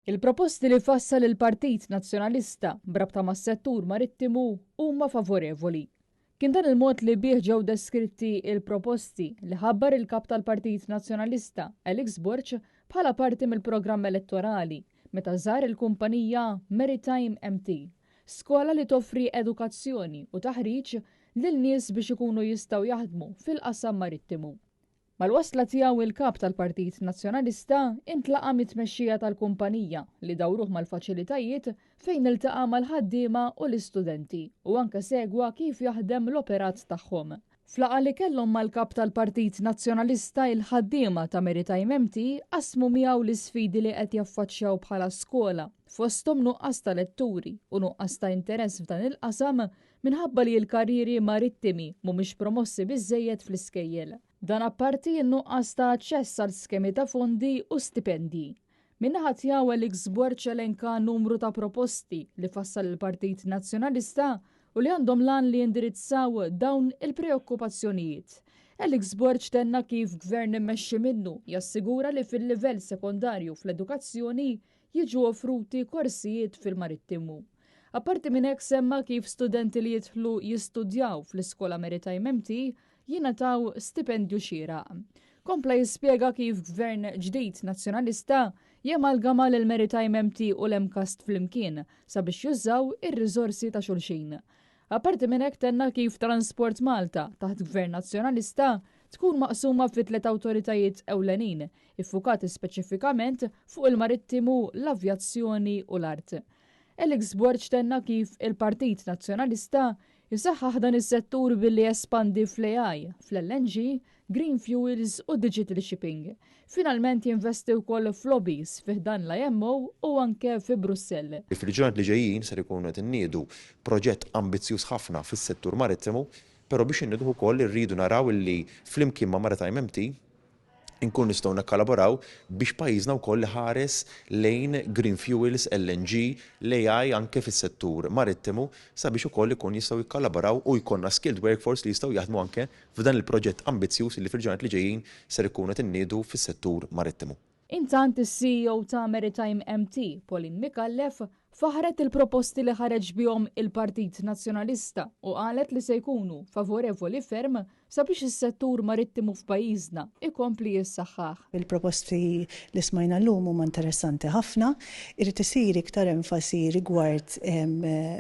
Il-proposti li fassal il-Partit Nazzjonalista b'rabta mas-settur marittimu huma favorevoli. Kien dan il-mod li bih ġew deskritti il-proposti li ħabbar il-Kap tal-Partit Nazzjonalista, Alex Borg, bħala parti mill-programm elettorali meta żar il-kumpanija Maritime MT, skola li toffri edukazzjoni u taħriġ lil nies biex ikunu jistgħu jaħdmu fil-qasam marittimu. Mal-wasla tiegħu il-Kap tal-Partit Nazzjonalista intlaqa' mit-tmexxija tal-kumpanija li dawruh mal-faċilitajiet fejn iltaqa' mal-ħaddiema u l-istudenti u anke segwa kif jaħdem l-operat tagħhom. F'laqgħa li kellhom mal-Kap tal-Partit Nazzjonalista il-ħaddiema ta' Maritime MT qasmu miegħu l-isfidi li qed jaffaċċjaw bħala skola fosthom nuqqas ta' letturi u nuqqas ta' interess f'dan il-qasam minħabba li l-karrieri marittimi mhumiex promossi biżżejjed fl-iskejjel. Dan apparti n-nuqqas ta' aċċess għal skemi ta' fondi u stipendji. Min-naħa tiegħu Alex Borg elenka numru ta' proposti li fassal il-Partit Nazzjonalista u li għandhom l-għan li jindirizzaw dawn il-preokkupazzjonijiet. Alex Borg tenna kif gvern immexxi minnu jassigura li fil-livell sekondarju fl-edukazzjoni jiġu offruti korsijiet fil-marittimu. Apparti minn hekk semma kif studenti li jidħlu jistudjaw fl-Iskola Maritime MT jingħataw stipendju xieraq. Kompla jispjega kif gvern ġdid Nazzjonalista jemalgama lil Maritime MT u l-MCAST flimkien sabiex jużaw ir-riżorsi ta' xulxin. Apparti minn hekk tenna kif Transport Malta, taħt Gvern Nazzjonalista, tkun maqsuma fi tliet awtoritajiet ewlenin, iffukati speċifikament fuq il-marittimu, l-avjazzjoni u l-art. Alex Borg tenna kif il-Partit Nazzjonalista jsaħħaħ dan is-settur billi jespandi fl-AI, fl-LNG, green fuels u digital shipping. Finalment jinvesti wkoll f'lobbies fi ħdan l-IMO u anke fi Brussell. Fil-ġranet li ġejjin ser ikunu qed inniedu proġett ambizzjuż ħafna fis-settur marittimu, però biex inniduh ukoll irridu naraw illi flimkien ma' Maritime MT inkunu nistgħu nikkolaboraw biex pajjiżna wkoll iħares lejn green fuels, LNG, l-AI anke fis-settur marittimu sabiex ukoll ikun jistgħu jikkollaboraw u jkollna skilled workforce li jistgħu jaħdmu anke f'dan il-proġett ambizzjuż li fil-ġranet li ġejjin ser ikunu qed inniedu fis-settur marittimu. Intant is-CEO ta' Maritime MT, Pauline Micallef, faħħret il-proposti li ħareġ bihom il-Partit Nazzjonalista u qalet li se jkunu favorevoli ferm sabiex is-settur marittimu f'pajjiżna jkompli jissaħħaħ. Il-proposti li smajna llum huma interessanti ħafna. Irid isir iktar enfasi rigward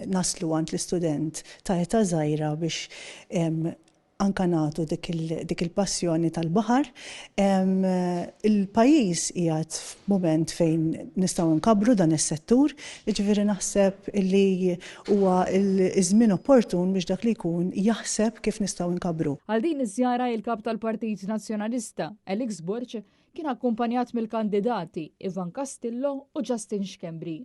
naslu għand l-istudent ta' età żgħira biex anka nagħtu dik il-passjoni tal-baħar. Il-pajjiż qiegħed f'mument fejn nistgħu nkabbru dan is-settur, jiġifieri naħseb li huwa ż-żmien opportun biex dak li jkun jaħseb kif nistgħu nkabbru. Għal din iż-żjara il-Kap tal-Partit Nazzjonalista, Alex Borg, kien akkumpanjat mill-kandidati Ivan Castillo u Justin Schembri.